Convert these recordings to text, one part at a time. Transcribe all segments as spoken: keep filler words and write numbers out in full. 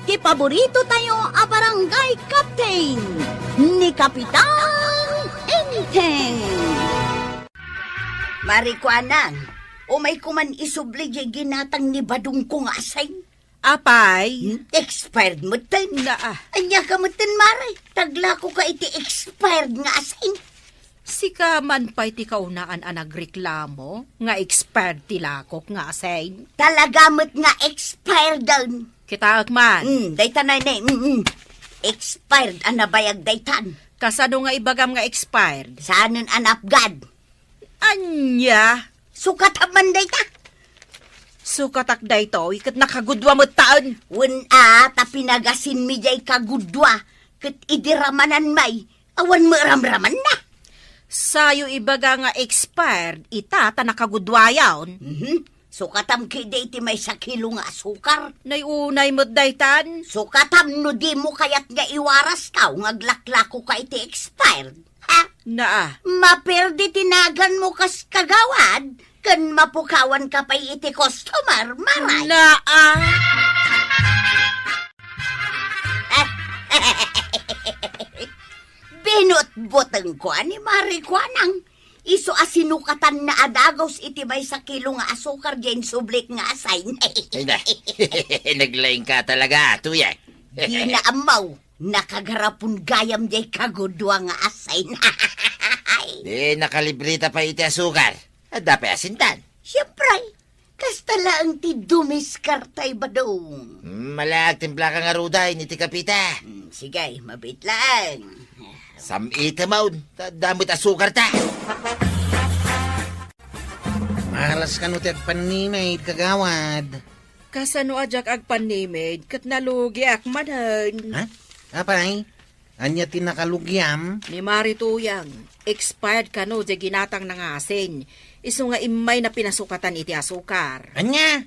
ti paborito tayo a barangay captain, ni Kapitan Enteng. Mari Kuanang, umay ko man isubli diay ginatang ni Badong ko nga asin. Apay? Hmm? Expired metten. Naa. Ania ka metten, Mare? Taglako ka iti expired nga asin. Sika man pay ti kaunaan a nagreklamo nga expired ti lakok nga asin. Talaga met nga expired. Kitaek man. Hmm, dayta nay, nay. Mm, mm. Expired a nabayag daytan. Kasano nga ibagam nga expired? Saanen a napgad. Ania? Sukatam man dayta. Sukatak daytoy, ket nakagudua metten. Wen a, ta pinagasinmi diay kagudua, ket idi ramanan may, awan met ramramanna. Sayo ibaga nga expired ita ta nakaguduayon. Mhm. Sukatam ketdi iti maysa kilo nga asukar. Nay unay met daytan. Sukatam no dimo kayat nga iwarastaw nga aglaklako ka iti expired. Ha? Naa. Maperdi ti naganmo kas kagawad, ken mapukawan ka pay iti customer, Maray. Naa. Binutbuteng ko a ni Mari Kuanang. Isu a sinukatanna a dagus iti maysa kilo nga asukar diay insublik nga asin. Ay na, naglaing ka talaga, Tuyang. Di na ammaw, nakagarapon gayam diay kagudua nga asin. Di nakalibrita pay iti asukar. Adda pay asintan. Siyempre, kasta laeng ti dumiskarte, Badong. Hmm, mala, agtimpla ka ngaruden iti kapita. Hmm, sige, mabiit laeng. Sam-item, awn. Ta adda met asukarta. Malas kano ti agpannimid, kagawad. Kasano a diak agpannimid, ket nalugiak manen. Ha? Apay? Ania ti nakalugiam? Ni Mari Tuyang, expired kano diay ginatangna nga asin. Isu nga immayna pinasukatan iti asukar. Ania?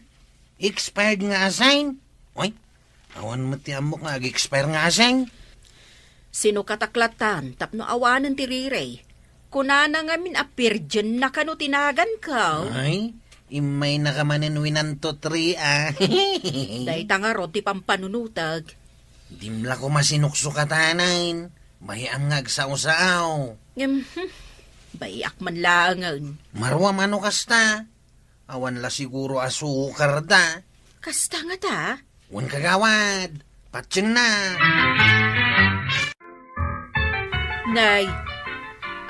Expired nga asin? Oy, awan met ti ammok nga ag-expire nga asin. Sinukatak lattan tapno awanen ti riri. Kunana ngamin a pirgenna kano ti naganko. Ay, immaynaka manen winanto three, a. Dayta ngarud ti pampanunotek. Dimla koma sinuksukatanen. Bay-am nga agsao-sao. Ngem, hmm, bay-ak man laengen. Maruam a no kasta. Awan la siguro a sukarda. Kasta ngata? Wen, kagawad. Patienna. Nay,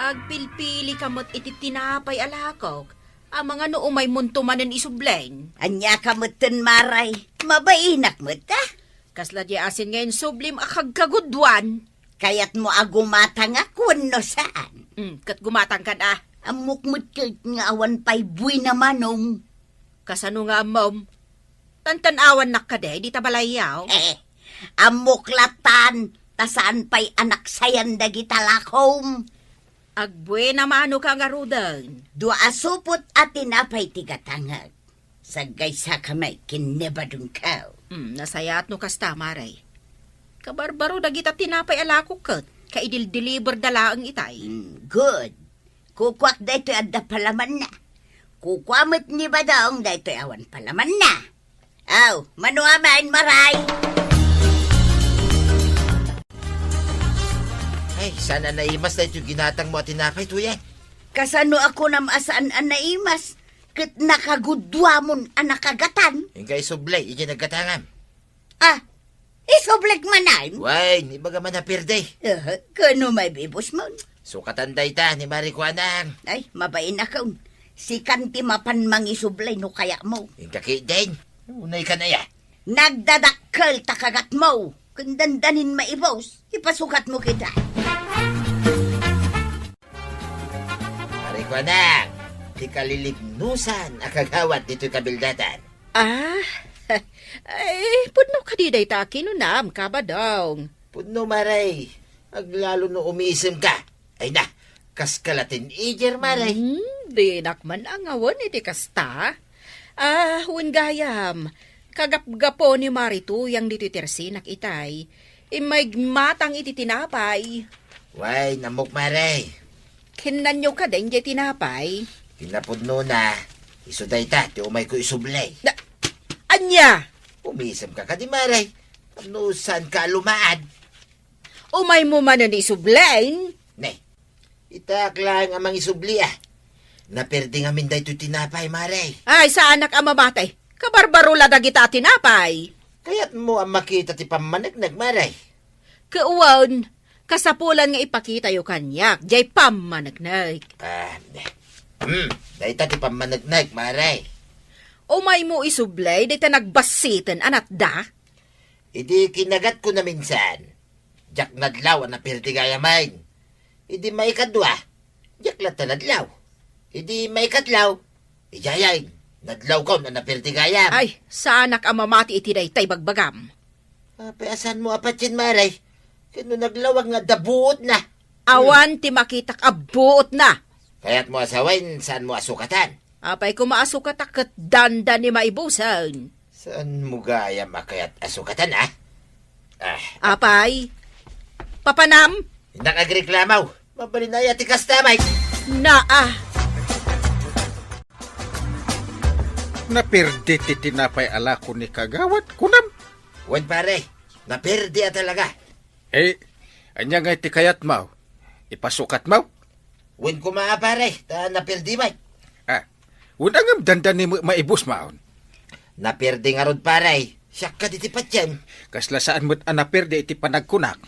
agpilpili ka met iti tinapay a lakok. Amangan no umaymonto manen isublen. Ania ka metten, Maray? Mabainak met, a? Kasla diay asin nga insublim a kagkaguduan. Kayatmo a gumatangak wenno saan? Mm, ket gumatangkan a. Ammok met ket nga awan pay buena manong. Kasano nga ammom? Tantan-awannak kadi dita balayyo? Eh, ammok lattan, ta saan pay a naksayan dagita lakom. Agbuena mano ka ngaruden. Dua a supot a tinapay ti gatangek. Saggaysaka met ken ni Badongko. Hmm, nasayaat no kasta, Mare. Kabarbaro dagita tinapay a lakok ket, kaidildiliberda laeng itay. Hmm, good. Kukuak daytoy adda palamanna. Kukua met ni Badong daytoy awan palamanna. Aw, mano amin, Maray? Ay, saan a naimas daytoy ginatangmo a tinapay, Tuyang? Kasano a kunam a saan a naimas? Ket nakaguduamon a nakagatan. Inka isubli, idiay naggatangam. Ah, isublik manen? Wen, ibaga man a pirdi. Eh, kano maibibusmon? Sukatan dayta ni Mari Kuanang. Ay, mabainakon. Sikan ti mapan mangisubli no kayatmo. Inka ketdin. Unay ka na ya. Nagdadakkel ta kagatmo. Ken dandanin maibus, ipasukatmo kita. Mari Kuanang, ti kalilibnosan a kagawad ditoy kabildatan. Ah, ay, pudno kadi dayta a kinunam, Kabadong. Pudno, Mare. Aglalo no umisemka. Ay na, kas ka la teenager, Mare. Hmm, dinak man angawen iti kasta. Ah, wen gayam, kagapgapo ni Mari Tuyang ditoy tersinak itay, immay matang iti tinapay. Wen, ammok, Mare. Kinnanyo kadin diay tinapay? Kinapudnona, isu dayta ti umayko isubli. Da-, ania? Umisemka kadi, Mare. No saanka a lumaad? Umaymo manen isubli. Ne, itak laeng a mangisubli, a. Naperdi ngamin daytoy tinapay, Mare. Ay, saanak a mamati. Kabarbaro la dagita a tinapay. Kayatmo a makita ti pammaneknek, Mare? Ket wen, kasapulan nga ipakitayo kaniak, jay pammaneknek. Ah, hmm, dayta ti pammaneknek, Mare. Umaymo isubli, dayta nagbassiten a natda. Idi kinagatko naminsan, diak nadlaw a naperdi gayamen. Idi maikadua, diak latta nadlaw. Idi maikatlo, idiayen, nadlawkon a naperdi gayam. Ay, saanak a mamati iti dayta ibagbagam. Apay a saanmo a patien, Mare? Ket no naglawag nga adda buotna. Awan ti makitak a buotna. Kayatmo a sawen, saanmo a sukatan? Apay koma a sukatak ket dandani maibusen. Saanmo gayam a kayat a sukatan, a? Ah. Apay, papanam? Innak agreklamo. Mabalin aya ti kasta, Mike? Naa. Naperdi ti tinapay a lako ni Kagawad, kunam? Wen, pare. Naperdi a talaga. Eh, ania ngay ti kayatmo? Ipasukatmo? Wen koma, pare, ta naperdi met. Ah, wen a ngem dandani met maibusmon? Naperdi ngarud, pare. Siak kadi ti patiem. Kasla saan met a naperdi iti panagkunak?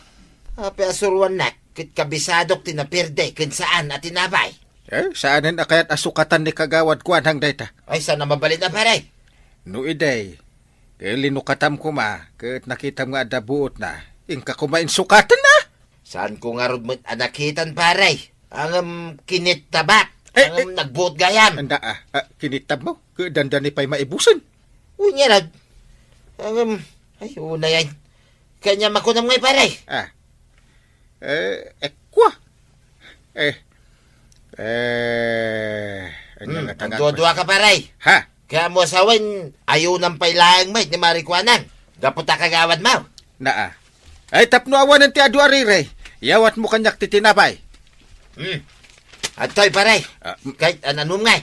Apay a suroannak, ket kabisadok ti naperdi ken saan a tinapay. Eh, saanen a kayat a sukatan ni Kagawad Kuanang dayta? Ay, saan a mabalin a, pare? No idi, ket linukatam koma, ket nakitam nga adda buotna, inka koma insukaten, a? Saanko ngarud met a nakitan, pare. Ngem kinittabak. Eh, ngem eh. Nagbuot gayam. Anda, a, a, kinittabmo? Ket dandani pay maibusen? Unya nag-, ngem, ay, unayen. Kanya makunam ngay, pare. Ah. Eh, eh, kwa? Eh. Eh, anya Hmm, nga tangag agdua-dua ka, pare. Ha? Kaya mo asawen, ayunan pay laeng met ni Mari Kuanang. Gapu ta kagawad mo. Naa. Ay, tapno awanen ti adu a riri, yawatmo kaniak ti tinapay. Hmm. Adtoy, pare. Ah, mm. Kay, an-, anum nga?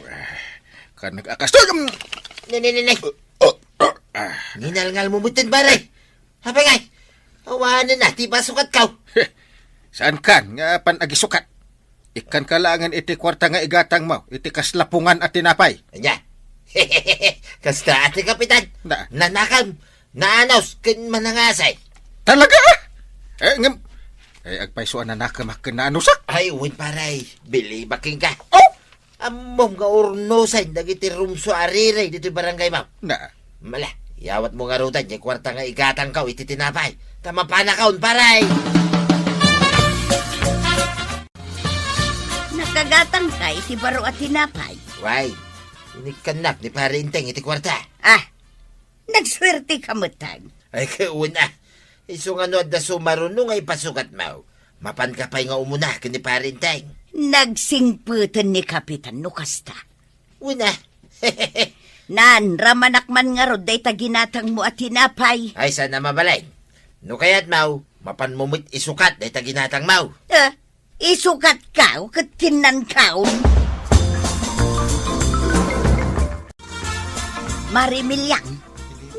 Kan nag-akas to, mm. Ne, ne, ne, ne. Oh, oh, ah. Ninalngal mo mutin, pare. Apay ngay? Awanen na, ti pasukat kaw. Saan kan nga pan agisukat? Ikkan ka laengen iti kuarta nga igatangmo iti kaslapungan a tinapay. Anya? Kasta ti kapitan. Na. Nanakam, naanos, ken manangasay. Talaga? Eh, ngem, eh, agpayso a nanakemak ken naanusak. Ay, wen, pare. Bilibak kenka. Oh! Ammom nga urnosen dagiti rumso a riri ditoy barangay mo. Na. Mala, yawatmo ngaruden ti kuarta nga igatangko iti tinapay. Ta mapanakon, pare! Nakagatangka iti baro a tinapay. Way, inikkannak ni Pare Enteng iti kuarta. Ah, nagsuerteka metten. Ay, kauna. Isu nga no adda sumaruno nga ipasugatmo, mapanka pay nga umuna ken ni Pare Enteng. Nagsingpeten ni Kapitan no kasta. Una. Naan, ramanak man ngarud dayta ginatangmo a tinapay. Ay, saan a mabalin. No kayatmo, mapanmo met isukat dayta ginatangmo. Ah, isukatka ket kinnankaon. Mari Miliang,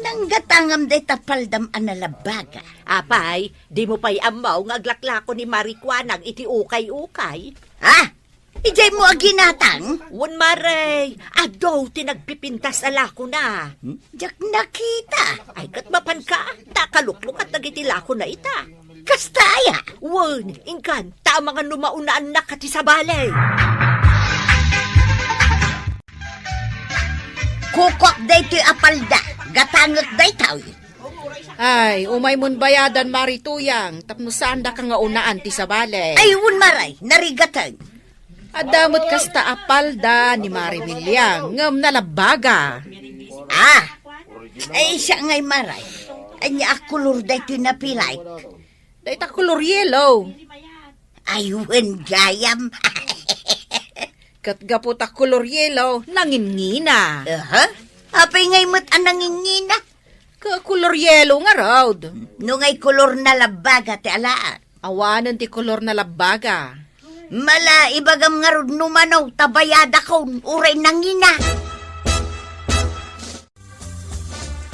nanggatangam dayta paldam a nalabbaga. Apay, dimo pay ammo nga aglaklako ni Mari Kuanang iti ukay-ukay? Ah, idiaymo a ginatang? Wen, Mare, adu ti nagpipintas a lakona. Hmm? Diak nakita. Ay, ket mapanka, ta kaluklukat dagiti lakona ita. Kasta aya? Wen, inkan, ta amangan no maunaannak ti sabali. Kukuak daytoy a palda, gatangek daytoy. Ay, umaymon bayadan, Mari Tuyang, tapno saandaka nga unaan ti sabali. Ay, wen, Maray, narigaten. Adda met kasta a palda ni Mari Miliang, ngem nalabbaga. Ah, ay, siak ngay, Maray. Ania a kolor daytoy napilay? Dayta kolor yellow. Ay, wen gayam. Ket gapu ta kolor yellow, nangingina. Aha. Apay ngay met a nangingina? Ket kolor yellow ngarud. No ngay kolor nalabbaga ti alaak? Awanen ti kolor nalabbaga. Mala, ibagam ngarud no mano, ta bayadakon, uray nangina.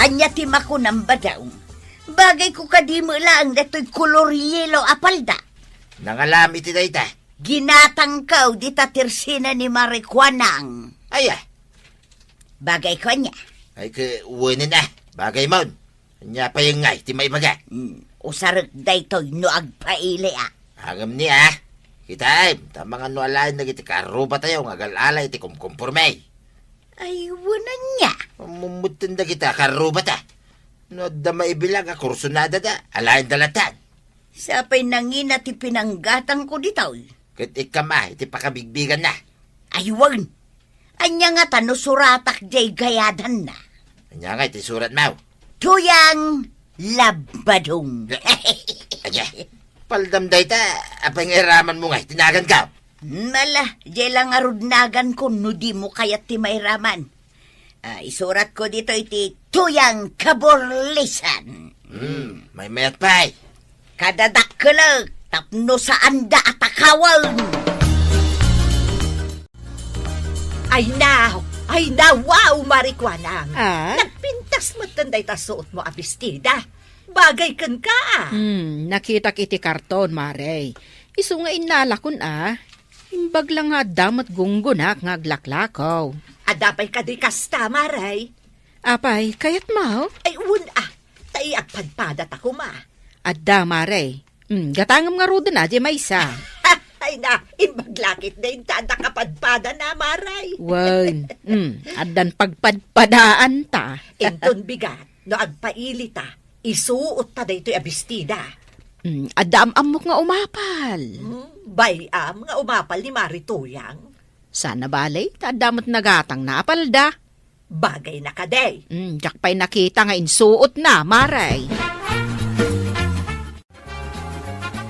Ania ti makunam, Badong? Bagay ko kadi met laeng datoy kolor yelo a palda. Nangalam iti dayta. Ginatangko dita tersina ni Mare Kuanang. Aya. Bagay ko ania? Ay, ke, wenen a. Bagay mon. Ania pay ngay ti maibaga? Hmm, usarek daytoy no agpaili a. Ngem ni a. Kitaem, ta mangano alaen dagiti karrubatayo nga agal-ala iti kumkumporme. Ay, wen ania? Mummutten dagiti karrubata. No adda maibilang a kursunadada, alaenda latan. Sapay nangina ti pinanggatangko ditoy. Ket ikkam a iti pakabigbiganna. Ay, wen. Ania ngata no suratak diay gayadanna? Ania ngay ti suratmo? Tuyang Labadong. Ania? Paldam dayta, apay nga iramanmo ngay ti naganko? Mala, diay la ngarud naganko no dimo kayat ti mairaman. Ah, isuratko ditoy ti Tuyang Kaburlisan. Hmm, maymayat pay. Kadadakkelek tapno saanda a takawen. Ay na, ay na, wow, Mare Kuanang. Ah? Nagpintas metten dayta suotmo a bestida. Bagay kenka, ah. Hmm, nakitak iti karton, Mare. Isu nga innalakon, ah. Imbag la nga adda met gunggonak nga aglaklakaw. Adda pay kadi kasta, Mare? Apay, kayatmo? Ay, wen, ah. Ta agpadpadata koma. Adda, Mare. Hmm, gatangem ngaruden a diay maysa. Ay na, imbag la ketdi inta adda kapadpadana, Mare. Wen, hmm, addan pagpadpadaanta. Inton bigat, no agpailita, isuotta daytoy a bestida. Hmm, adda am-ammok nga umapal. Hmm, bay-am nga umapal ni Mare Tuyang. Saan a bale, ta adda met nagatangna a palda. Bagayna kadi. Hmm, diak pay nakita nga insuotna, Mare.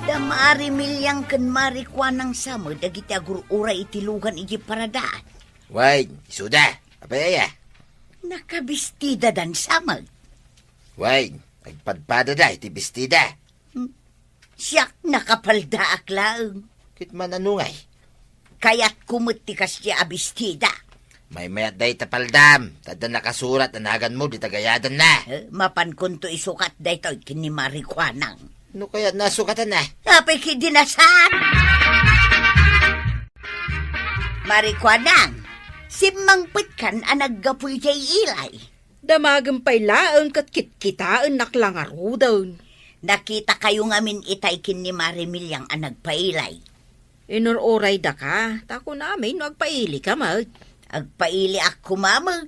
Da Mare Miliang ken Mare Kuanang sa met dagiti agur-uray iti lugan idiay paradaan. Wen, isuda. Apay aya? Nakabestidadan sa met. Wen, agpadpadada iti bestida. Hmm. Siak, nakapaldaak laeng. Ket man, ania ngay? Kayatko met ti kasdiay a bestida. Maymayat dayta paldam, ta adda nakasurat a naganmo dita gayadanna. Eh, mapankonto isukat daytoy ken ni Mare Kuanang. No kayat, nasukatanna? Apay ketdi na saan? Mare Kuanang, simmangpetkan a naggapu idiay ilay. Damagem pay laeng ket kitkitaennak la ngaruden. Nakitakayo ngamin itay ken ni Mare Miliang a nagpailay. Inur-uraydaka, ta kunami no agpailika met. Agpailiak koma met.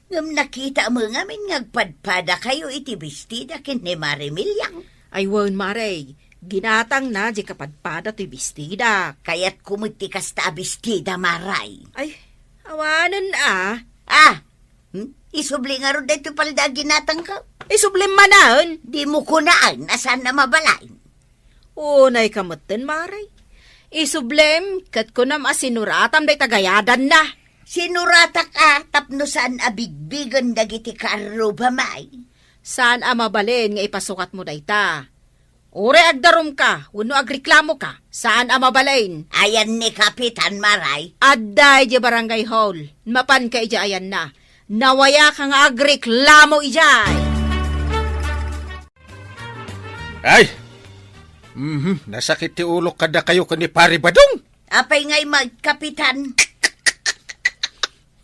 Ngem nakitaem ngamin nga agpadpadakayo iti bestida ken ni Mare Miliang. Ay wen, Mare, ginatangna diay kapadpada toy bestida. Kayatko met ti kasta a bestida, Mare. Ay, awanen a. Ah, Hmm? Isubli ngarud daytoy palda a ginatangko? Isublem manen? Dimo kunaan a saan a mabalin. Unayka metten, Mare. Isublem, ket kunam a sinuratam dayta gayadanna. Sinuratak a tapno saan a bigbigen dagiti kaarrubam, ay. Saan a mabalin nga ipasukatmo dayta. Uray agdarumka wenno agreklamoka, saan a mabalin. Ayan ni Kapitan, Mare? Adda idiay barangay hall. Mapanka idiay ayanna. Nawayaka nga agreklamo idiay. Ay! Mhm, nasakit ti ulok kadakayo ken ni Pare Badong. Apay ngay met, Kapitan?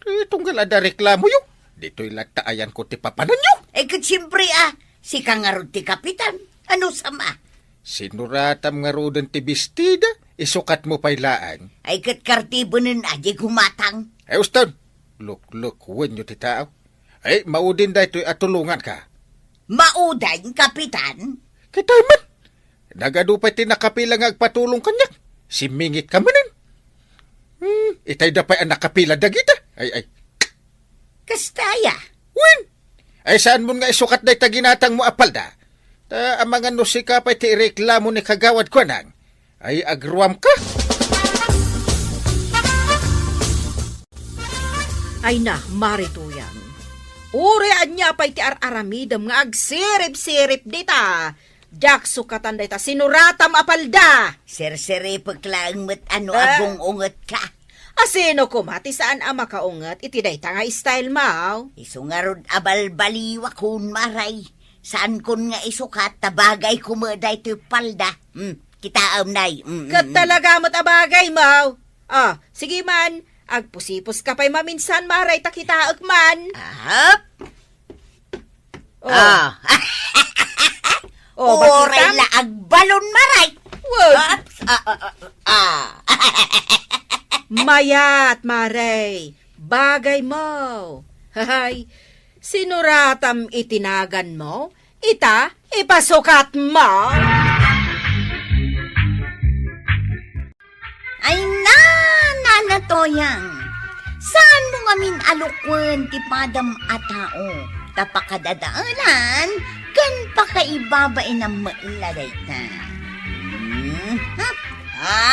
Eh, tunggal adda reklamoyo. Ditoy latta ayanko ti papananyo. Eh, ket siempre, ah, sika ngarud ti kapitan. Ano sama? Sinuratam ngaruden ti bestida, isukatmo pay laeng. Ay, ket kartibenen a di gumatang. Ay, uston. Luklukwenyo ti tao. Ay, maudin daytoy a tulonganka. Maudin, Kapitan? Kitay man. Nagadu pay ti nakapila nga agpatulong kaniak. Simmingit ka manen. Hmm, itay da pay a nakapila dagita. Ay, ay. Kasta aya? Wen. Ay, saanmon nga isukat dayta ginatangmo a palda? Ta amangan no sika pay ti ireklamo ni Kagawad Kuanang. Ay, agruamka. Ay na, Mare Tuyang. Uray ania pay ti ar-aramidem nga agsirip-sirip dita. Diak sukatan dayta sinuratam a palda. Sirsiripek laeng met a no Ah. agung-ungetka. Asino koma ti saan a makaunget iti dayta nga style mo? Isu ngarud a balbaliwakon, Mare. Saankon nga isukat ta bagayko met daytoy palda. Hmm, kitaem, Nay. Mm, Ket mm. talaga met a bagaymo. Ah, sige man, agpusiposka pay maminsan, Mare, ta kitaek man. Ahap. Oh. Ah. Oh, Uray bakit la agbalon, Mare. Wag. Oops. Ah, ah, ah, ah. Mayat, Mare. Bagaymo. Hay, sinuratam iti naganmo, ita, ipasukatmo. Ay na, Nana Toyang, saanmo ngamin a lukwen ti padam a tao, ta pakadadaelan ken pakaibabainam met la dayta. Hmm, ha?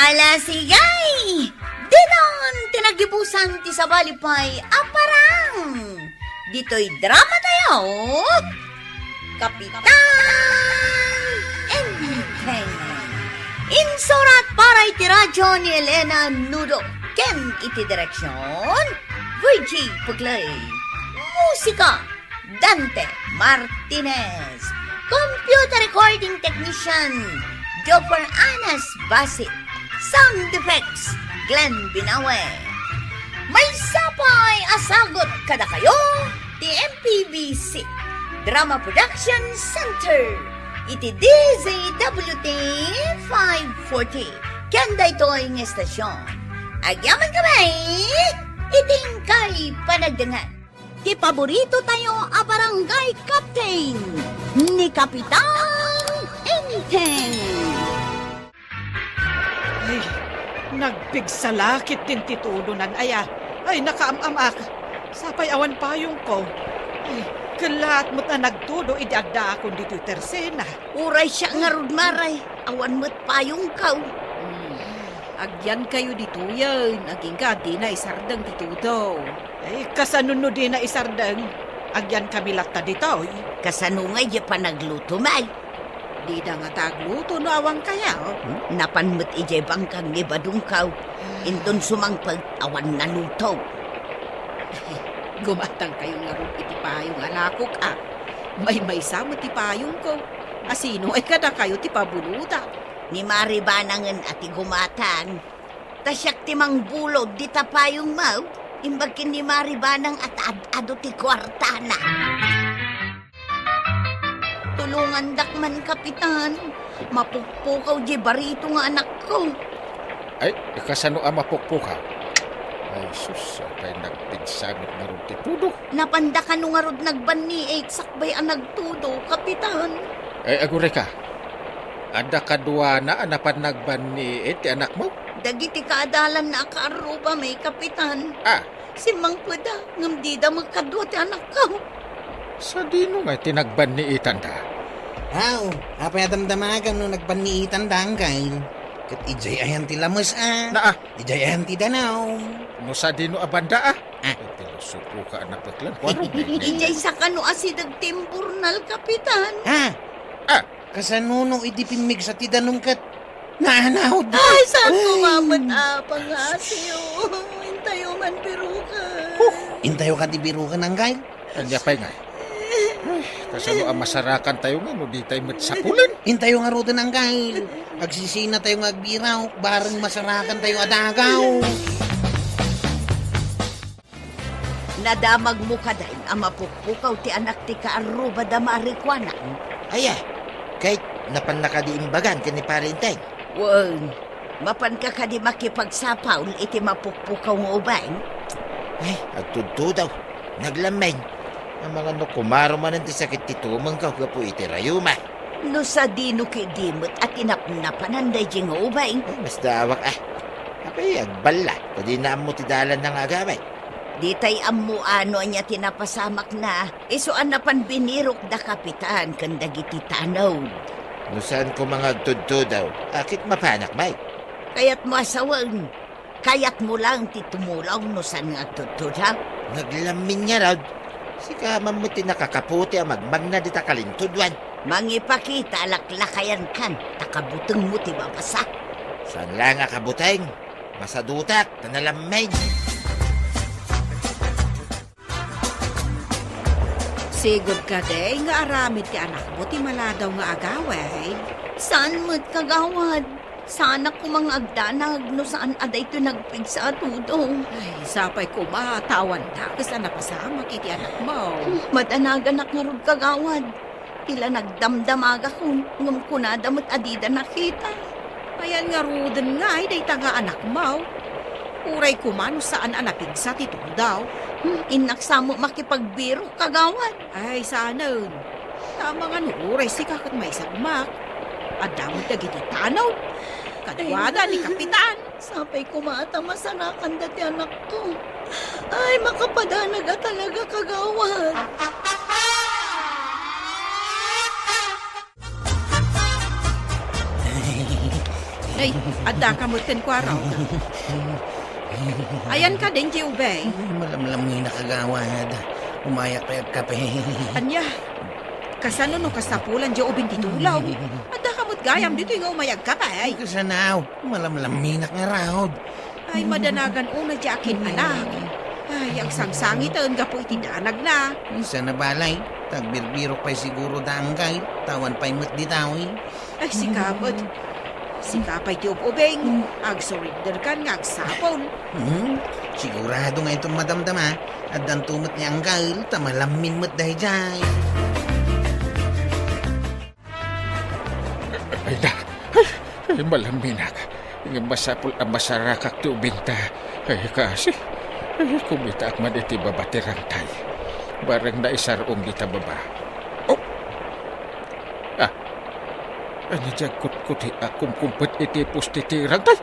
Ala, sigay! Dinon ti nagibusan ti sabali pay a parang ditoy drama tayo, Kapitan Enteng. Insurat para iti radyo ni Elena Nudo ken iti direksyon, Virgie Puglay. Musika, Dante Martinez. Computer recording technician, Joffer Anas Basit. Sound effects, Glenn Binawe. Maysa pay a sagut kadakayo ti M P B C Drama Production Center iti D Z W T five forty. Ken daytoy nga estasyon, agyaman kami iti inkay panagdangan. Ti paborito tayo a barangay captain, ni Kapitan Enteng. Ay, nagpigsa la ketdin ti tudonan, aya. Ay, nakaam-amak. Sapay awan payongko. Ay, kellaat met a nagtudo idi addaakon ditoy tersena. Uray siak ngarud, Mare. Awan met payongko. Hmm. Agyankayo ditoyen, agingga dina isardeng ti tudo. Ay, kasano no dina isardeng? Agyankami latta ditoy. Kasano ngay diay panagluto, May? Dida ngata agluto no awankayo. Hmm? Napan met idiay bangkang ni badongko. Inton sumangpet, awan naluto. Gumatangkayo ngarud iti payong a lakok, a. Maymaysa met ti payongko. Asino ay kadakayo ti pabulota? Ni Mari Banangen a ti gumatang. Ta siak ti mangbulod dita payongmo, imbag ken ni Mari Banang a ta ad-adu ti kuartana. Tulongandak man, Kapitan. Mapukpukaw diay barito nga anakko. Ay, kasano a mapukpukaw? Ay, sus, apay nagpigsa met ngarud ti tudo. Napanda kano ngarud nagbanniit sakbay a nagtudo, Kapitan? Ay, agurayka. Adda kaduana a napan nagbanniit ti anakmo? Dagiti kaadalanna a kaarrubami, Kapitan. Ah. Simmangpetda, ngem dida met kadua ti anakko. Sadino ngay ti nagbanniitanda? Aw, apay a damdamagam no nagbanniitanda, Angkel? Ket idiay ayan ti lames a? Naa. Idiay ayan ti danaw? No sadino a banda a? Ah. Ay, pilosopo ka a napeklan. Kuano? Idiay sakano a sideg ti imburnal, Kapitan? Ah. Ah. Kasano no idi pimmigsa ti danum ket naanawd? Ay, saan ko mamet a pangasiw? Intayo man biruken. Huh, intayo kadi biruken, Angkel? Ania pay ngay? Ay, kasano a masarakan tayo nga no di tayo met sapulen? Intayo ngaruden, Angkel. Agsisina tayo nga agbiraw, bareng masarakan tayo a dagaw. Nadamagmo kadi a mapukpukaw ti anak ti kaarrubada, Mari, kuanam? Aya, ket napanna kadi imbagan ken ni Pari Enteng? Wen, mapanka kadi makipagsapul iti mapukpukaw nga ubing? Ay, agtudtudaw. Naglammeng. Amangan no kumaro manen ti sakit ti tumengko gapu iti rayuma. No sadino kadi met a tinapnapanan daydi nga ubing? Ay, masdaawak a. Apay, agballa, ta dina ammo ti dalanna nga agawid. Ditay ammo a no ania ti napasamakna, isu a napan binirokda, Kapitan, ken dagiti tanod. No saan koma nga agtudtudaw, a ket mapanak, Mike? Kayatmo a sawen, kayatmo laeng ti tumulong no saan nga agtudtudaw? Naglammeng ngarud, sika man met ti nakakaputi a magmagna dita kalintudwan. Mangipakita a laklakayankan, ta kabutengmo ti mabasa. Saan laeng a kabuteng? Masadutak, ta nalammeng. Sigud kadi nga aramid ti anakmo ti maladaw nga agawid? Saan met, kagawad. Saanak koma nga agdanag no saan a daytoy nagpigsa a tudo. Ay, sapay koma ta awan dakes a napasamak iti anakmo. Madanaganak ngarud, kagawad. Ti la nagdamdamagakon, ngem kunada met a dida nakita. Ayan ngaruden ngay dayta nga anakmo. Uray koma no saan a napigsa ti tudo. Hmm, innak sa met makipagbirok, kagawad. Ay, saanen. Ta amangan no uray sika ket maisagmak. Adda met dagiti tanod. Kaduada ni Kapitan. Sapay koma ta masarakanda ti anakto. Ay, makapadanag a talaga, kagawad. Ay, adda ka met ken kuarok. Ayan ka din, Jubey. Ay, malamlam ni nakagawad. Umayak pay agkape. Ania? Kasano no kasapulan diay ubing ti tulong? Adda ka met gayam ditoy nga umayag ka pay. Ay, kasano? Malamlaminak ngarud. Ay, madanagan unay diay akin-anak. Ay, agsangsangiten gapu iti danagna. Ay, sana balay. Tagbirbirok pay siguro da angkay. Tawan pay met ditawi. Ay, sika met. Sika pay ti ub-ubing. Agsurrender kan nga agsapul. Hmm? Sigurado nga iton madamdama. Addanto met ni angkay. Ta malammin met daydiay. Ay, da. Ay, ay, malamminak. Ngem masapul a masarakak ti ubingta. Ay, kasi. Ay, kumitaak man iti baba ti rangtay. Bareng naisar-ong dita baba. Oh! Ah. Ania diay kutkut a kumkumpet iti poste ti rangtay?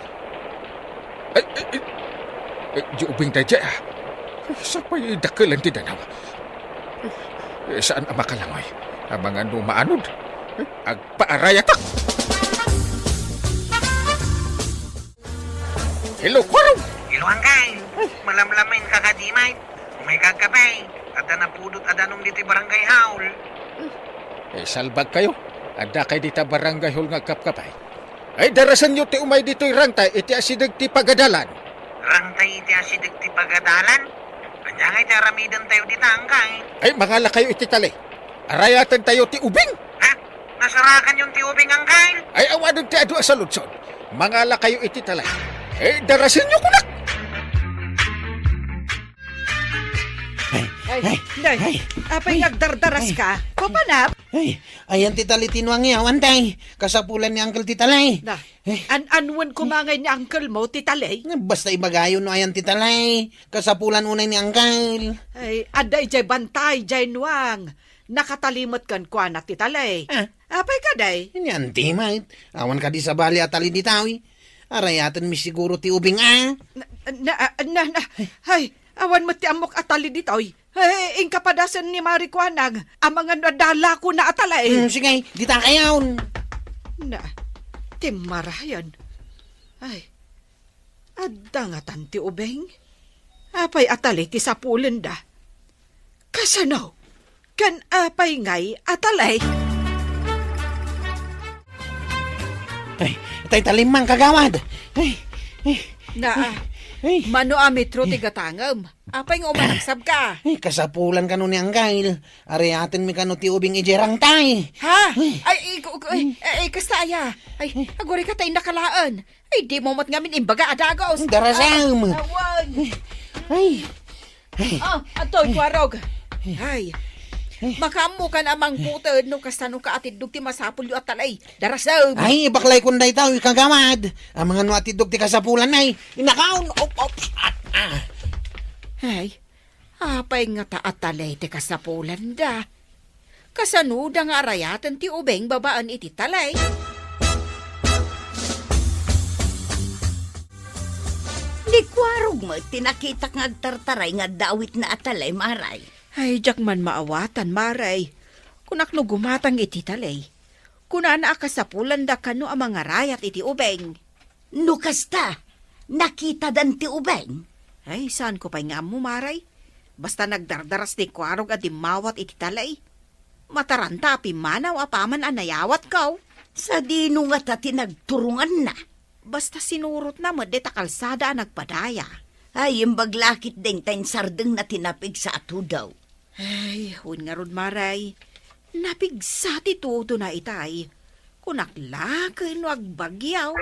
Ay, ay, ay. Ay, diay ubing daydiay, ah. Ay, sapay dakelen ti danaw. Ay, saan a makalangoy. Amangan no maanod. Ay, agpaarayatak. Hello, Kuarog! Hello, angkay. Ay. Malamlamin ka kadi, mate. Umayka agkape. Adda napudot a danum ditoy barangay hall. Eh, salbag kayo. Adda kay dita barangay hall nga agkapkapay. Ay, darasenyo ti umay ditoy rangtay iti asideg ti pagadalan. Rangtay iti asideg ti pagadalan? Ania ngay ti aramidentayo dita, angkay? Ay, mangalakayo iti talay. Arayatentayo ti ubing. Ha? Nasarakanyon ti ubing, angkay? Ay, awanen ti adu a saludsod. Mangalakayo iti talay. Ay, darasenyo kunak! Ay, ay, ay, Nay, ay, apay ay, nga agdardaras ay, ka? Papanap? Ay, ayan ti talay ti nuangyo, antay. Kasapulan ni Uncle ti talay. Na, ay, an-anwen koma ngay ni Uncle mo ti talay? Basta ibagayo no ayan ti talay. Kasapulan unay ni Uncle. Ay, adda idiay bantay, diay nuang. Nakatalimet kenkuana ti talay. Ah. Apay kadi? Ania, antimat. Awan kadi sabali a talay ditawi. Arayatenmi siguro ti ubing a. Na, na, na, na, ay, awan met ti ammok a talay ditoy. Ay, inka padasen ni Mari Kuanang, amangan no adda lakona a talay. Hmm, sige, dita kayon. Na, ti marayan. Ay, adda ngatan ti ubing? Apay a talay ti sapulenda? Kasano? Ken apay ngay a talay? Ay, tay talimmang kagawad. Ay, ay, Na, ay, ay. Mano a metro ti gatangem? Apay nga umanagsab ka? Ay, kasapulan kano ni Anggail. Arayatenmi kano ti ubing idiay rangtay. Ha? Ay. Ay, iku-, iku-, ay, ay, kasta aya. Ay, aguri ka tay nakalaen. Ay, di mo met ngamin imbaga a dagos. Darasem. Ah, awan. Ay. Ay. Ah, atoy, kuarog. Ay. Makaammo kan a mangkuted no kasano ka atiddog ti masapulyo a talay. Darasem. Ay, baklay kun dayta, kagawad. Amangan no atiddog ti kasapulan ay. Inakaon. Op, op. Ah, ah. Ay. Apay ngata a talay ti kasapulanda? Kasanoda nga arayaten ti ubing babaen iti talay? Ni kuarog met ti nakitak nga agtartaray nga adda awitna a talay, Maray. Ay, diak man maawatan, Maray. Kunak no gumatang iti talay. Kunana a kasapulanda kano a mangarayat iti ubing. No kasta, nakitadan ti ubing? Ay, saanko pay nga ammo, Maray. Basta nagdardaras ni kuarog a dimmawat iti talay. Mataranta a pimmanaw apaman a nayawatko. Sadino ngata ti nagturonganna? Basta sinurotna met dita kalsada a nagpadaya. Ay, imbag la ketdin ta insardengna ti napigsa a tudo. Ay, wen ngarud, Maray. Napigsa ti tudona itay. Kunak la ken no agbagyaw.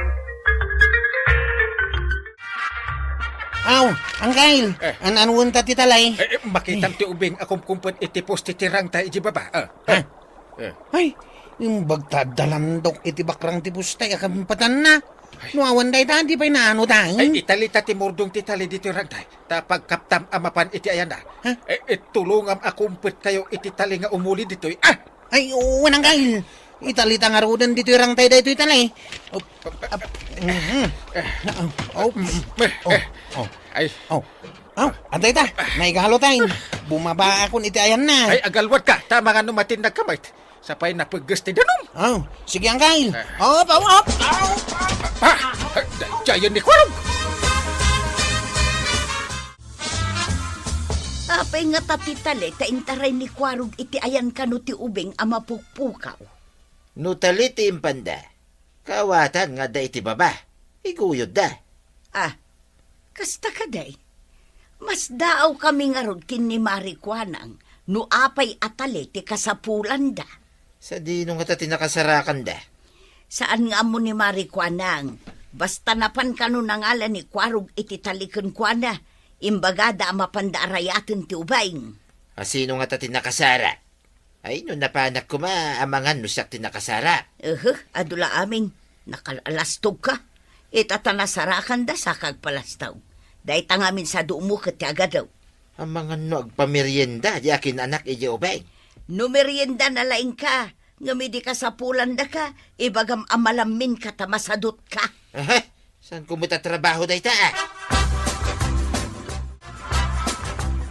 Aw, Angkel, Eh. an-anuenta ti talay? Eh, eh, makitam ti ubing a kumkumpet iti poste ti rangtay iti baba. Ah, Ha? ah, eh. Ay, imbag ta adda landok iti bakrang ti poste a kampatanna. Ay. No awan dayta, di pay naano tayo? Ay, italita ti murdong ti talay ditoy rangtay. Ta pagkaptam a mapan iti ayanna. Ha? Eh, eh, tulongam a kumpet kayo iti talay nga umuli ditoy. Ah! Ay, oo, Angkel. Italita ngaruden ditoy rangtay daytoy talay. Oh, ah, mhm. Ah, oh, mm, Eh, oh, eh. oh. Ay. Oh. Oh, antay ta. Naigalo tayo. Bumaba akon iti ayanna. Ay, agalwat ka. Tama nga no matin nagkamay. Sapay napegges ti danum. Oh, sige, Angkel. Ah. Op, op, op. Ah! Jayan ni Kwarog! Apay nga ta ti talay ta intaray ni Kwarog iti ayan kano ti ubing a mapukpukaw? No talay ti impanda, kaawatan nga adda iti baba. Iguyodda. Ah, kasta kadi? Masdaawkami ngarud ken ni Mari Kuanang no apay a talay ti kasapulanda. Sadino ngata ti nakasarakanda? Saan nga ammo ni Mari Kuanang. Basta napan kano nangalan ni Kwarog iti talay kenkuana, imbagada a mapanda a rayaten ti ubing. A sino ngata ti nakasarak? Ay, no napanak koma, amangan no siak ti nakasarak. Ehe, adu la amin. Nakalastog ka. Ita ta nasarakanda, saka agpalastog. Dayta ngamin sa dumo ket ti agadaw. Amangan no agpamerienda di akin-anak iti ubing. No merienda na laeng ka, ngem idi kasapulanda ka, ibagam a malammin ka ta masadut ka. Aha, saan ko matatrabaho dayta, ah?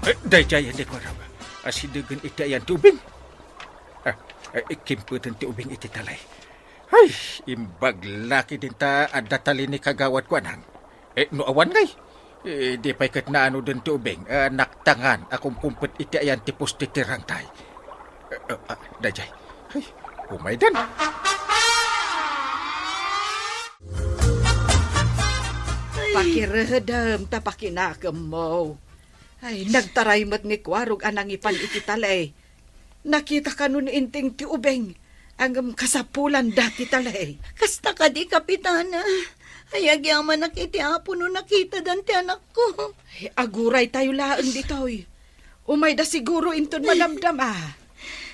Eh, daydiay, hindi ko aram. Asidegen iti ayan ti ubing. Ah, eh, ikimpeten ti ubing iti talay. Ay, imbag laki dinta adda talay ni Kagawad Kuanang. Eh, no awan ngay, eh, di pay ket naano den ti ubing, eh, naktangan a kumkumpet iti ayan ti poste ti rangtay. Eh, eh, ah, daydiay. Ay, umaydan. Pakiredem ta pakinakemmo. Ay, nagtaray met ni Kuarog a nangipan iti talay. Nakita kano ni Enteng ti ubing, ngem kasapulanda ti talay. Kasta kadi, Kapitana. Ay, agyamanak iti Apo no nakitadan ti anakko. Ay, aguray tayo laeng ditoy. Umayda siguro inton madamdama.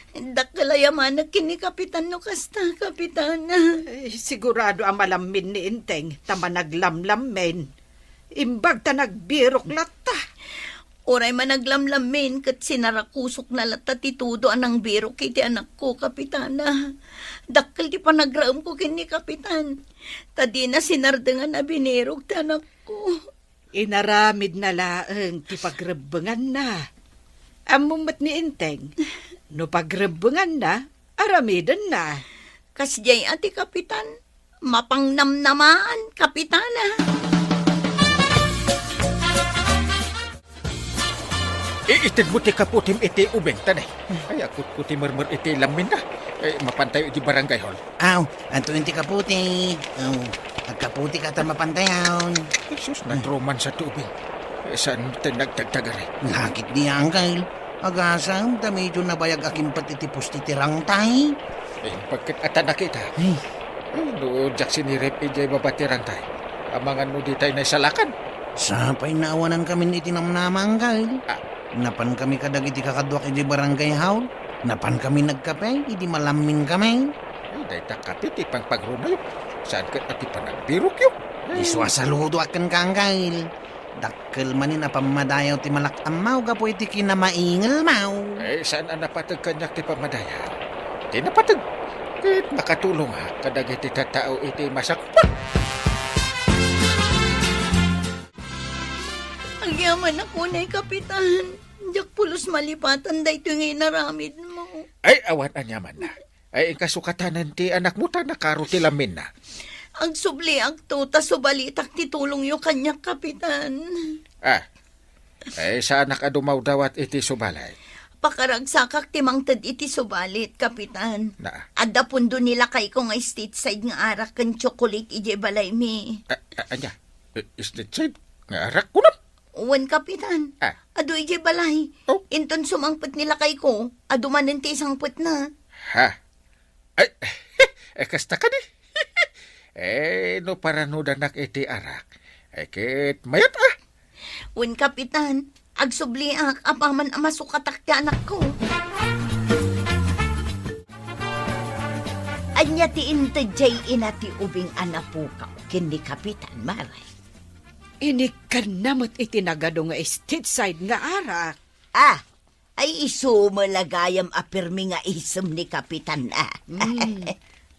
Dakkel a yamanak ken ni Kapitan no kasta, Kapitana. Ay, sigurado a malammin ni Enteng ta managlamlammin. Imbag ta nagbirok latta. Uray managlamlammin ket sinarakusokna latta ti tudo a nangbirok iti anakko, Kapitana. Dakkel ti panagraemko ken ni Kapitan. Ta dina sinardengan a binirok ti anakko. Inaramidna laeng ti pagrebbenganna. Ammom met ni Enteng, no pagrebbenganna, aramidenna. Kasdiay a ti Kapitan, mapangnamnamaan, Kapitana. Iitedmo ti kaputim iti ubing, tanay. Ay, akutko ti mermer iti lamminna. Ay, mapantayo iti barangay hall. Aw, anto ti kaputi? Aw, agkaputi ka ta mapantayon. Ay, sus, nadruman sa ti ubing. Eh, saan ti nagdagdagari? Lakit di angkel. Agasam, ta medyo nabayag a kimpat iti poste ti rangtay. Eh, pagkat ata nakita. Ay. Ay, no, diak sinirip idiay baba ti rangtay. Amangan no di tayo naisalakan. Sapay naawanan kami iti namnama, angkel. Ah. Napan kami kadagiti kakaduak iti barangay hall. Napan kami nagkape, idi malammin kami. Ay, dayta kape ti pangpagrunayo. Saan ket a ti panagbirokyo? Ay. Isu a saludo aken ka, angkel. Dakkel manen a pammadayaw ti malak-ammaw gapu iti kinamaingelmaw. Eh, saan a napateg kaniak ti pammadayaw? Ti napateg, ket makatulongak kadagiti tattao iti masakpet. Agyamanak unay, Kapitan. Diak pulos malipatan daytoy nga inaramidmo. Ay, awan aniamanna. Ay, inka sukatanen ti anakmo ta nakaro ti lamminna. Agsubliakto ta subalitak ti tulongyo kaniak, Kapitan. Ah. Ay, saanak a dumawdawat iti subalit. Pakaragsakak ti mangted iti subalit, Kapitan. Na. Adda pundo ni lakayko nga state side nga arak ken chocolate idiay balaymi. A-, a-, ania? I-, state side nga arak kunam? Wen, Kapitan. Ah. Adu idiay balay. Oh. Inton sumangpet ni lakayko, adu manen ti isangpetna. Ha? Ay, eh, kasta kadi. Eh, no paranudanak iti arak, eh, ket mayat, ah. Wen, Kapitan, agsubliak apaman a masukatak ti anakko. Ania ti inted jay ina ti ubing a napukaw ken ni Kapitan, Mare? Inikkanna met iti nagadu nga Stateside nga arak. Ah, ay isu met la gayam a pirmi nga isem ni Kapitan, ah. Hmm.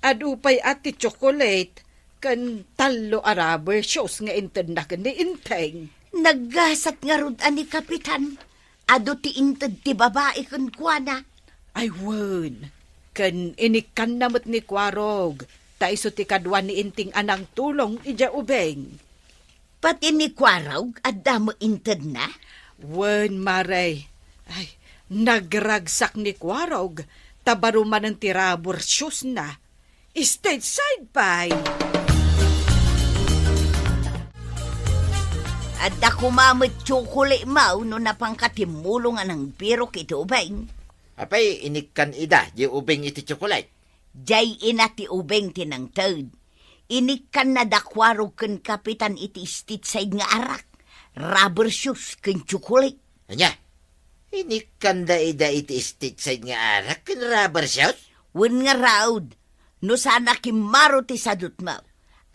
Adu pay a ti tsokolate ken tallo a rubber shoes nga intedna ken ni Enteng. Naggasat ngarud a ni Kapitan, adu ti inted ti babai kenkuana. Ay wen, ken inikkanna met ni Kuarog, ta isu ti kadua ni Enteng a nangtulong idiay ubing. Pati ni Kuarog, adda met intedna? Wen, Mare. Ay, nagragsak ni Kuarog, ta baro manen ti rubber shoes na. Stateside pay. Adda koma met tsokolate, Maw, no napanka timmulong a nangbirok iti ubing. Apay, inikkan ida, di ubing iti tsokolate? Jay ina ti ubing ti nangted. Inikkanna da Kuarog ken Kapitan iti Stateside nga arak, rubber shoes ken tsokolate. Ania? Inikkanda ida iti Stateside nga arak ken rubber shoes? Wen ngarud, no saan a kimmaro ti sadutmo,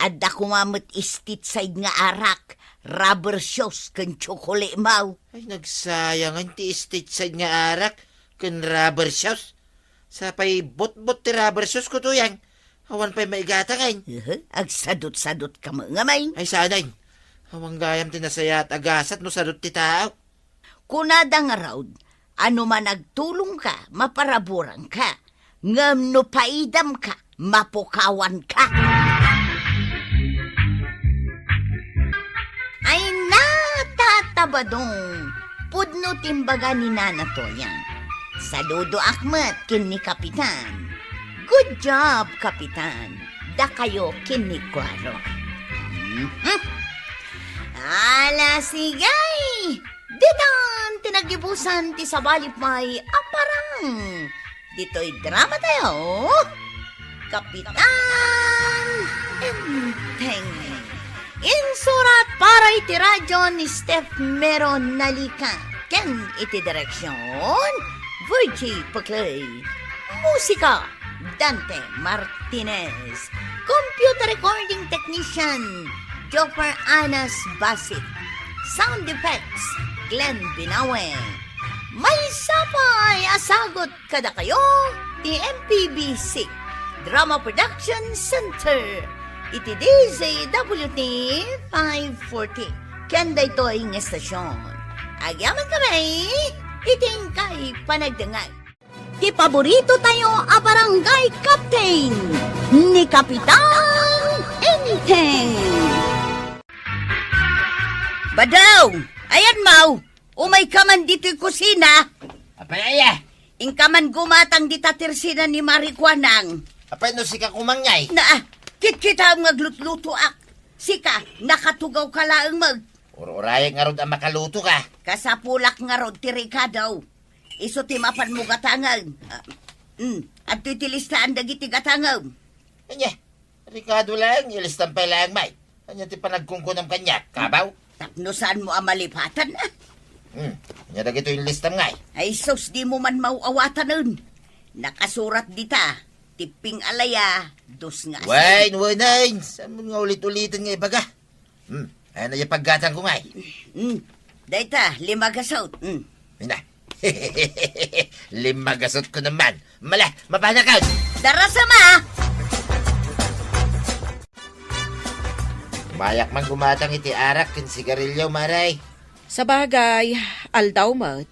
adda koma met Stateside nga arak, rubber shoes ken tsokolate, Maw. Ay, nagsayangan ti Stateside nga arak ken rubber shoes. Sapay butbut ti rubber shoes ko, Tuyang. Awan pay maigatangen. Uhu, agsadut-sadutka met ngamin. Ay, saan. Awan gayam ti nasayaat a gasat no sadut ti tao. Kunada ngarud, no managtulongka, maparaburanka. Ngem no paidamka, mapukawanka. Ay, natatabadong, pudno ti imbaga ni Nana Toyang. Saludoak met ken ni Kapitan. Good job, Kapitan. Dakayo ken ni Kuarog. Mhm. Ala, sige. Ditan ti naggibusan ti sabali pay a parang. Ditoy drama tayo, Kapitan Enteng. Insurat para iti radyo ni Steph Mero Nalica ken iti direksyon, Virgie Paclay. Musika, Dante Martinez. Computer recording technician, Joffer Anas Basit. Sound effects, Glenn Binawe. Maysa pay a sagut kadakayo ti M P B C Drama Production Center iti D Z W T five forty. Ken daytoy nga estasyon, agyamankami iti inkay panagdengngeg. Ti paborito tayo a barangay captain, ni Kapitan Enteng. Badong! Ayan, Maw! Umayka man ditoy kusina! Apay aya? Inka man gumatang dita tersina ni Mari Kuanang. Apay no sika koma ngay? Na, kitkitaem nga aglutlutoak. Sika, nakatugawka laeng met. Ur-urayek ngarud a makalutoka. Kasapulak ngarud ti rekado. Isu ti mapanmo gatangen. Ah, mm, adtoy ti listaan dagiti gatangem. Ania, rekado laeng, ilistam pay laeng, May. Ania ti panagkunkunam kaniak, kabaw? Tapno saanmo a malipatan, ah. Hmm, ania dagitoy inlistam ngay? Ay sus, dimo man maaw-awatanen. Nakasurat dita, ti ping-alaya, dos nga asin. Wen, wen, ay, saanmo nga ulit-uliten nga ibaga? Hmm, ania dayta paggatangko ngay? Hmm, dayta, lima gasut. Hmm. Ina. Lima gasutko naman. Mala, mapanakad! Darasam a! Mayak man gumatang iti arak ken sigarilyo, Mare. Sabagay, aldaw met,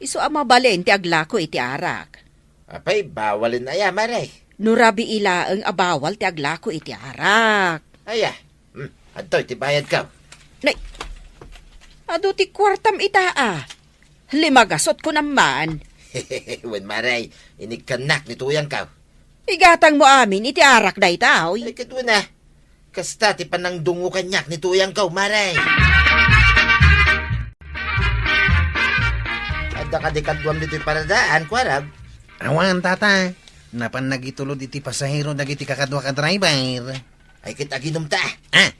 isu a mabalin ti aglako iti arak. Apay, bawalen aya, Mare? No rabii laeng a bawal ti aglako iti arak. Aya, hmm, adtoy ti bayadko. Nay, adu ti kuartam ita a. Lima gasutko naman. Wen, Mare, inikkannak ni tuyangko. Igatangmo amin iti arak dayta, oy. Ay, ket wen a. Kasta ti panangdungngo kaniak ni tuyangko, Mare. Daka di kaduam ditoy paradaan, kuarag. Awan, tata. Napan nagitulod iti pasahero dagiti kakadua ka driver. Ay, ket aginumta. Ah!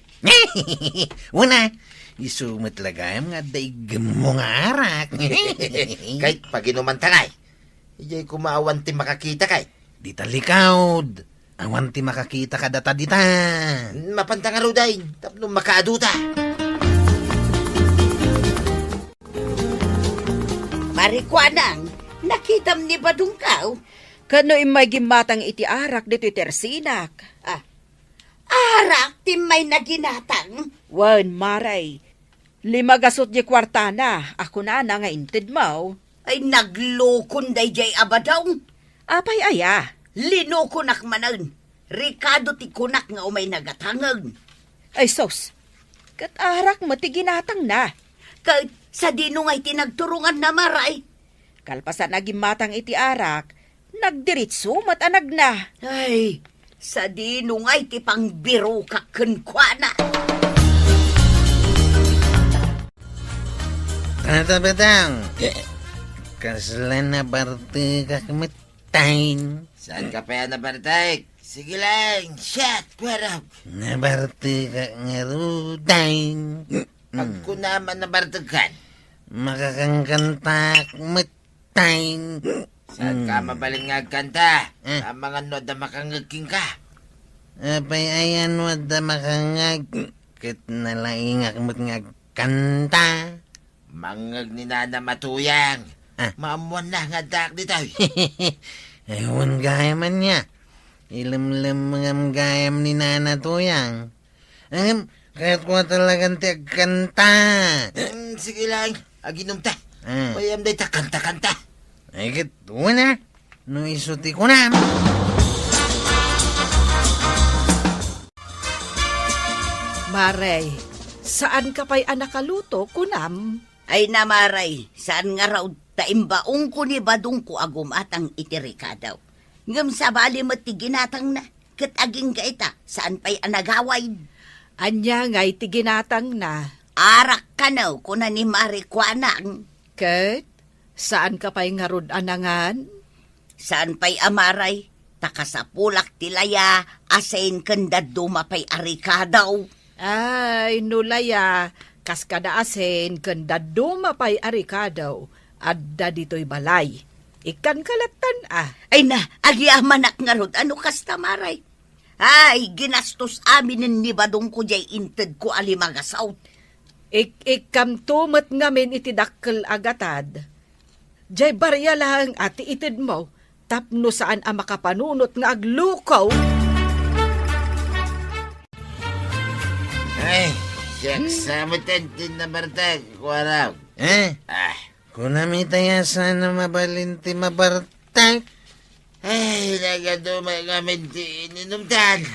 Una, isu met la gayam nga adda iggemmo nga arak. Kay paginumanta ngay. Idiay koma awan ti makakita kay. Dita likod. Awan ti makakita kadata dita. Mapanta ngaruden, tapno makaaduta. Marikuanang, nakitam ni Badungkaw? Kano immay gimmatang iti arak ditoy tersinak? Ah, arak ti immay naginatang? Wen, Maray. Lima gasut di kuartana, a kunana nga intedmo. Ay, naglukon daydiay a badong. Apay aya? Linukonak manen. Rikado ti kunak nga umay nagatangen. Ay, sus. Ket arak met ti ginatangna. Ket sadino ngay ti nagturonganna, Maray? Kalpasan a gimmatang iti arak, nagdiritso met a nagna. Ay, sadino ngay ti pangbirokak kenkuana? Tata Badong, kasla nabartekak met tayn. Saan ka pay a nabartek? Sige lang, shot, kuarog. Nabartekak ngaruden. Pagkunam a nabartekkan? Makakangkantak met tayn. Saan ka mabalin nga agkanta? Eh. Amangan no adda makangngeg kenka. Apay aya no adda makangngeg? Ket nalaingak met nga agkanta. Mangngeg ni Nana Matuyang. Ah. Maammoanna nga addaak ditoy. Ay, wen gayam ania. Ilemlemmengam gayam ni Nana Tuyang. Ngem, kayatko nga talagan ti agkanta. Hmm, sige lang. Aginumta. Ah. Mayam dayta kanta-kanta. Ay, ket, wen a. No isu ti kunam. Maray, saan ka pay a nakaluto, kunam? Ay na, Maray, saan ngarud ta imbaonko ni Badungko a gumatang iti rikado. Ngem sabali met ti ginatangna, ket agingga ita, saan pay a nagawid. Ania ngay ti ginatangna? Arak kano, kuna ni Marikuanang. Ket saan ka pay ngarud a nangan? Saan pay a, Maray, ta kasapulak ti laya, asin ken dadduma pay a rikado. Ay, no laya, kas kada asin ken dadduma pay a rikado, adda ditoy balay. Ikkanka lattan a. Ay na, agyamanak ngarud a no kasta, Maray. Ay, ginastos aminen ni Badungko diay intedko a lima gasut. Ik-ikkamto met ngamin iti dakkel a gatad. Diay baria laeng a ti itedmo tapno saan a makapanunot nga aglukaw. Ay, siak sa met ti nabartek, kuarog. Eh? Ah. Kunam ita a saan a mabalin ti mabartek. Ay, nagaduma ngamin ti ininumtan.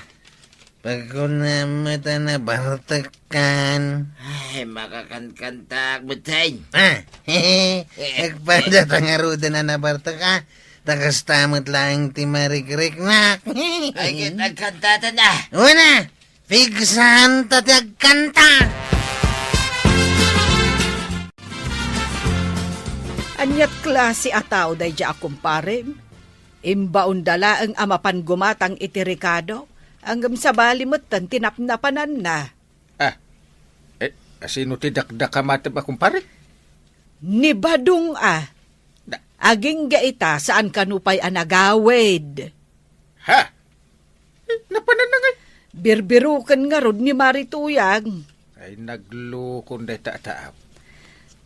Pagkunam met a nabartekkan. Ay, makakankantaak met tayn. Ah, agpanda ta ngaruden a nabartek a. Ta kasta met laeng ti marikriknak. Ay, ket agkantatan a. Una, pigsanta ti agkanta. Aniat klase a tao daydiay a kumparem? Imbaonda laeng a mapan gumatang iti rikado, ngem sabali metten ti napnapananna. Ah, eh, asino ti dakdakam a kumpare? Ni Badong a. Da- Agingga ita, saan kano pay a nagawid. Ha? Eh, napananna ngay? Birbiroken ngarud ni Mari Tuyang. Ay, naglukon dayta a tao.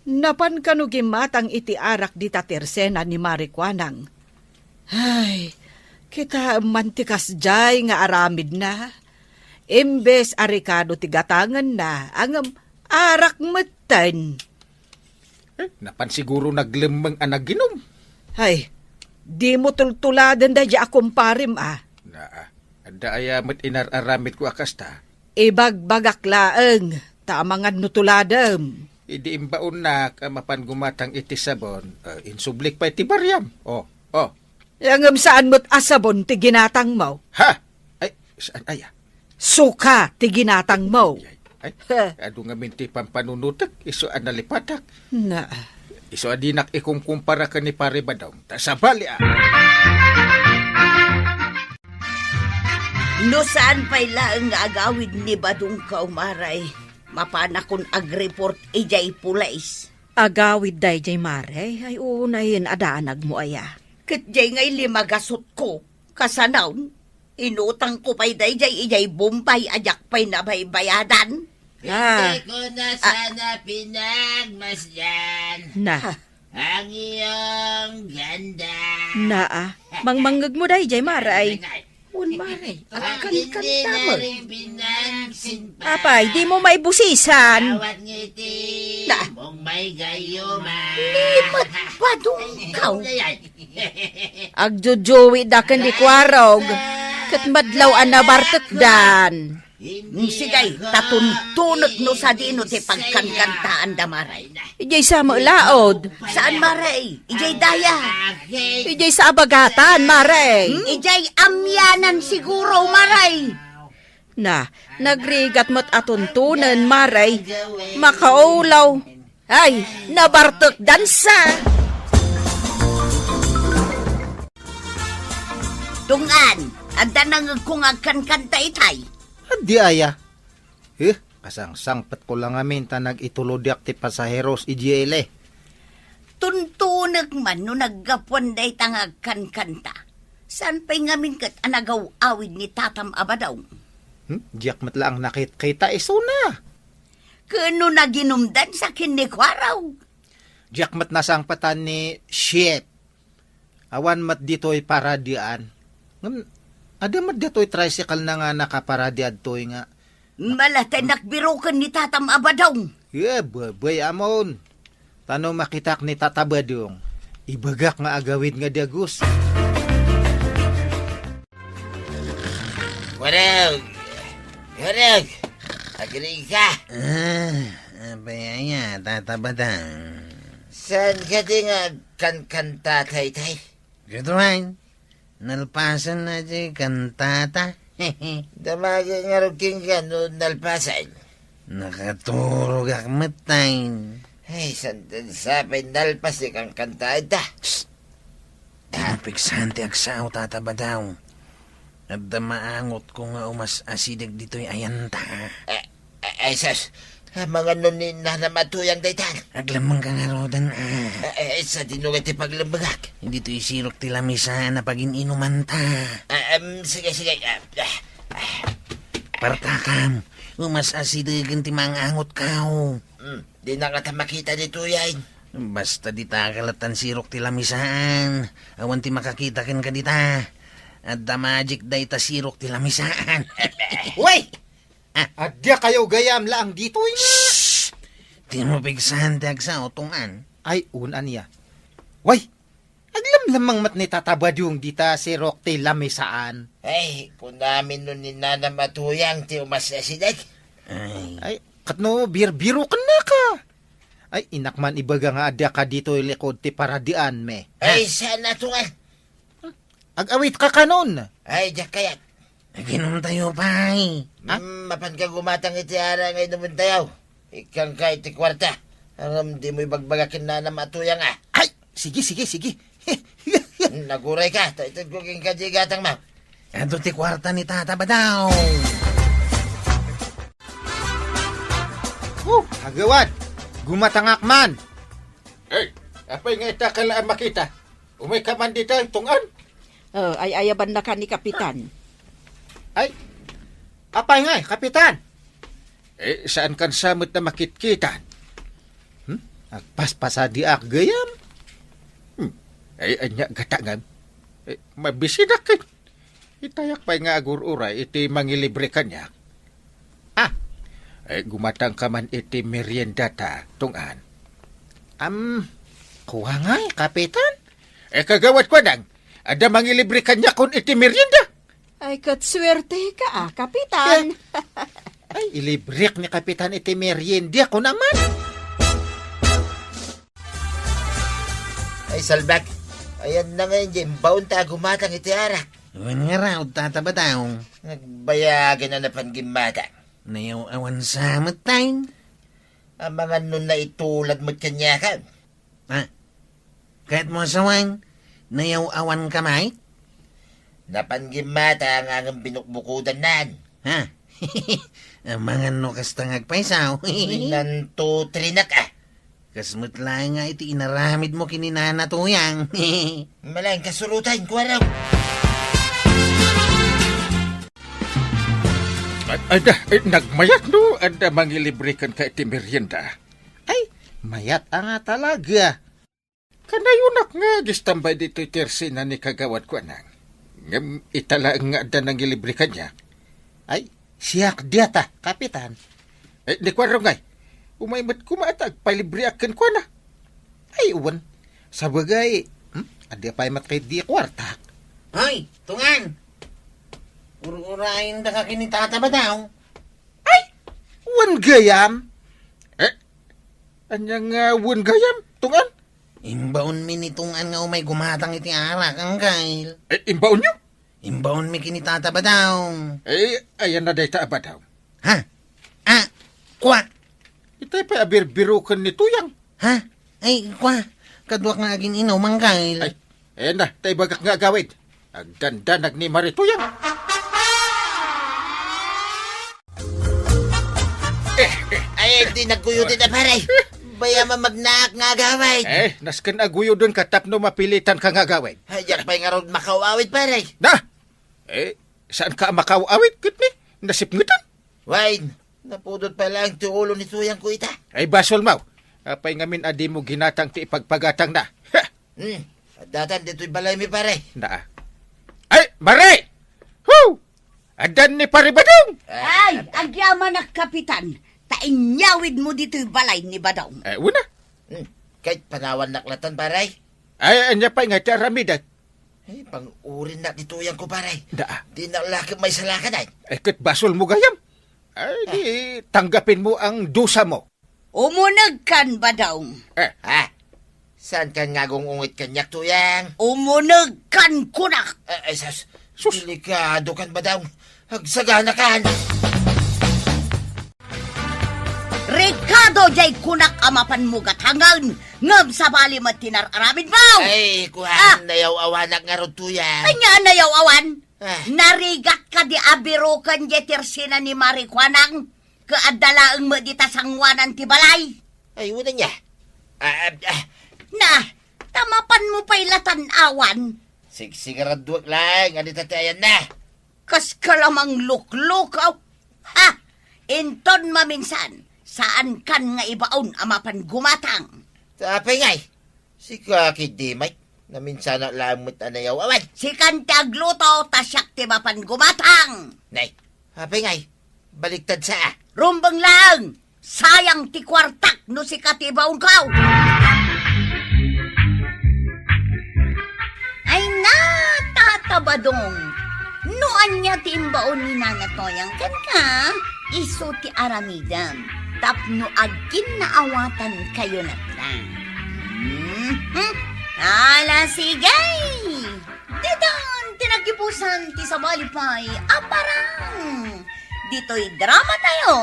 Napan kano gimmatang iti arak dita tersena ni Mari Kuanang. Ay, kitaem man ti kasdiay nga aramidna. Imbes a rikado ti gatangenna, ngem arak metten. Eh, napan siguro naglemmeng a naginum. Ay, dimo tultuladen daydiay a kumparem a. Naa, adda aya met inar-aramidko a kasta? Ibagbagak laeng, ta amangan no tuladem. Idi imbaonnak a mapan gumatang iti sabon, eh, insublik pay ti bariam. Oh, oh. Ya ngem saan met a sabon ti ginatangmo? Ha? Ay, saan aya? Suka ti ginatangmo. Ay, ay, adu ngamin ti pampanunotek, isu a nalipatak. Na. Isu a dinak ikungkumpara ken ni Pare Badong, ta sabali a. No saan pay laeng nga agawid ni Badong Kaumaray, mapanakon agreport idiay pulis. Agawid daydiay, Mare? Ay, unay, adanagmo aya? Ket diay ngay lima gasutko, kasanaon, inutangko pay daydiay idiay Bombay a diak pay nabaybayadan. Ah. Hindi ko na Ah. sana pinagmasdan Na. ang iyong ganda. Naa, mangmangngegmo daydiay, Mare, ay. Wen, Mare, agkankanta met. Apay, dimo maibusisan. Bawat ngiti Na. mong may gayuma. Ni Badong Kau. Ano yan? Agjojowidak ken ni Kuarog, ket madlaw a nabartekdan. Hmm, sige, ta tuntunek no sadino ti pagkankantaanda, Mare. Idiay sa met laod. Saan, Mare? Idiay daya. Idiay sa abagatan, Mare. Hmm? Idiay amianan siguro, Mare. Na, nagrigat met a tuntunen, Mare. Makaulaw. Ay, nabartekdan sa. Tunggan, adda nangngegko nga agkankanta itay. Addi aya? Eh, kasangsangpetko la ngamin ta nagitulodiak ti pasaheros idiay ili. Tuntunek man no naggapuan dayta nga agkankanta. Saan pay ngamin ket a nagaw-awid ni Tatam a Badong? Hmm? Diak met laeng nakitkita isuna. Ken no naginumdan sa ken ni Kuarog? Diak met nasangpetan ni Shit. Awan met ditoy paradian. Ngem, adda met ditoy tricycle na nga nakaparadian toy nga. Mala tay nakbiroken ni Tatam a Badong. Yeah, babay amon. Ta no makitak ni Tata Badong, ibagak nga agawid nga dagus. Warag! Warag! Agri ka! Ah, apay aya, Tata Badong? Saan ka di nga agkankanta, taytay? Ket wen, nalpasen na ti kantata. Damagen ngarud kenka no nalpasen. Nakaturogak met, tay. Ay, saan sa pay nalpas ti kankanta ita? Psst! Di mo pigsaen ti agsao, Tata Badong. Adda maangotko nga umas-asideg ditoy ayanta. Eh, eh, eh, sus. Amangan no ni Nanam a Tuyang daytan. Aglemmengka ngaruden, a. Eh, eh, sadino nga ti paglemmengak? Ditoy sirok ti lamisaan a pagin-inumanta. Ah, em, sige, sige. Ah, ah, ah. Partakam, umas-asidegen ti mangangotko. Hmm, di na ngata makita ni Tuyang. Basta dita kalatan sirok ti lamisaan. Awan ti makakita kenka dita. Adda magic dayta sirok ti lamisaan. Uy! Ah. Adda kayo gayam laang ditoy nga. Shh! Di mo pigsaen ti agsao, Tungan. Ay, un, ania. Way! Aglamlamang met ni Tata Badong dita sirok ti lamisaan. Ay, kunamin no ni Nanam a Tuyang ti umas-asideg. Ay. Ay, ket no birbiroken naka. Ay, inak man ibaga nga adda ka ditoy likod ti paradian, me. Ay, saan a Tungan? Ag-awit ka kanon. Ay, diak kayat. Aginumtayo pay. Ha? Mm, mapanka gumatang iti ara nga inumentayo. Ikkanka iti kuarta. Ngem dimo ibagbaga ken Nanam a Tuyang, a. Ay, sige, sige, sige. Naguray ka, ta itedko kenka diay gatang, ma. Adu ti kuarta ni Tata Badong. Oh, agawad. Gumatangak man. Hey, apay nga ita ka la a makita? Umay ka man dita, Tungan? Oh, ay-ayabanna ka ni Kapitan. Ay, apay ngay, Kapitan? Eh, saan kan sa met a makitkitan? Hmm? Agpaspasadiak gayam? Hmm. Ay, ania gata ngem? Eh, mabisidak ket. Itayak pay nga agur-uray iti mangilibre kaniak. Ah, eh, gumatang ka man iti meriendata, Tungan. Am, kua ngay, Kapitan? Eh, kagawad ko nang, adda mangilibre kaniakon iti merienda. Ay, ket suerte ka, a, Kapitan. Eh, ay, ilibrek ni Kapitan iti merienda ko naman. Ay, salbag. Ayan na ngayon, di imbaon ta gumatang iti arak. Wen nga raw, Tata Badong. Nagbayagan na napan gimmata. Nayaw-awan sa met, tay. Amangan no naitulad met kaniakan. Ha? Kayatmo a sawen, nayaw-awan ka met? Napan gimmata nga ngem binukbukodannan. Ha? Amangan no kasta nga agpaysaw. Winanto trinak, ah. Kas met laeng nga iti inaramidmo ken ni Nana Tuyang. Malaing kasurutan, kuarong. Ay, ay, da, ay, nagmayat no, adda mangilibre kenka iti merienda. Ay, mayat a nga talaga. Kanayonak nga agistambay ditoy tersena ni Kagawad Kuanang. Ngem ita laeng nga adda nangilibre kaniak. Ay, siak diata, Kapitan. Eh, ni Kuarong ay, umay met koma ta agpalibreak kenkuana. Ay, wen. Sabagay, hmm? Adi pay met kay di kuartak. Hoy, Tungan! Ur-urayen da ka ken ni Tata Badaw. Ay, wen gayam. Eh, anya nga wen gayam, Tungan? Imbaonmi ni Tungan nga umay gumatang iti arak, Angkel. Eh, imbaonyo? Imbaonmi ken ni Tata Badaw. Eh, ayanna dayta a Badaw? Ha? Ah, kua. Itay pay a birbiroken ni Tuyang. Ha? Ay, kua. Kaduak nga agin-inum, Angkel. Ay, ayanna, ta ibagak nga agawid. Agdandanag ni Mari Tuyang. Eh, eh. Ay, di nagkuyutin na, pare. Baya mamagnaak nga agawid. Eh, nasken aguyodenka tapno mapilitanka nga agawid. Ay, diak pay ngarud makaw-awid, pare. Na? Eh, saanka a makaw-awid, ket ni? Nasipngetan? Wen, napudot pay laeng ti ulo ni Tuyangko ita. Ay, basolmo. Apay ngamin a dimo ginatang ti ipagpagatangna? Ha! Hmm, addatan ditoy balaymi, pare. Naa. Ay, Mari! Hu! Addan ni Pari Badong! Ay, agyamanak, Kapitan, ta inyawidmo ditoy balay ni Badong. Eh, una. Hmm, ket panawannak latan, pare. Ay, ania pay nga ti aramidek? Ay, pang-urinnak ni Tuyangko, pare. Daa. Dina la ket maisalakadan. Ay, ket basolmo gayam. Ay, di, tanggapinmo ang dusamo. Umunegkan, Badong. Eh. Ha? Saankan nga agung-ungit kaniak, Tuyang? Umunegkan, kunak. Eh, ay, sus. Sus. Delikadokan, Badong. Agsaganakan. Rekado jay kunak a mapanmo gatangen, ngem sabali met ti nar-aramidmo. Ay, kuan, ah, nayaw-awanak ngarud, Tuyang. Ania a nayaw-awan? Ah. Narigatka di a biroken jay tersena ni Mari Kuanang, ket adda laeng met dita sangoanan ti balay. Ay, wen ania. Ah, ah, ah. Na, ta mapanmo pay la tan-awan. Sigsigaraduek laeng a dita ti ayanna. Kaska la mangluklukaw. Ha! Inton maminsan, saankan nga ibaon a mapan gumatang. Apay ngay? Sika ketdi met, naminsanak laeng met a nayaw-awan. Sikan ti agluto, ta siak ti mapan gumatang. Nay, apay ngay? Baliktad sa a. Rumbeng laeng! Sayang ti kuartak no sika ti ibaonko. Ay na, Tata Badong, no ania ti imbaon ni Nana Toyang kenka, isu ti aramidem tapno aginnaawatankayo latta. Mhm. Ala, sige! Ditan ti nagibusan ti sabali pay a parang. Ditoy drama tayo,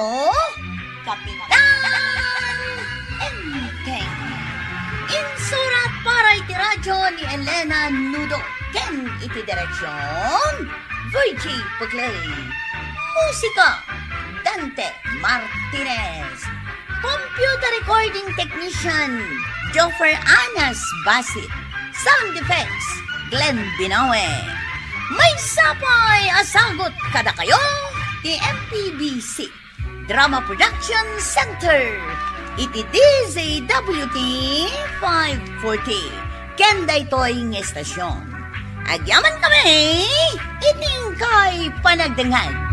Kapitan M K. Insurat para iti radyo ni Elena Nudo ken iti direksyon, Virgie Pugley. Musika, Dante Martinez. Computer recording technician, Joffer Anas Basit. Sound effects, Glenn Binawe. Maysa pay a sagut kadakayo ti M P B C Drama Production Center iti D Z W T five forty. Ken daytoy nga estasyon. Agyaman kami iti inkay panagdengngeg.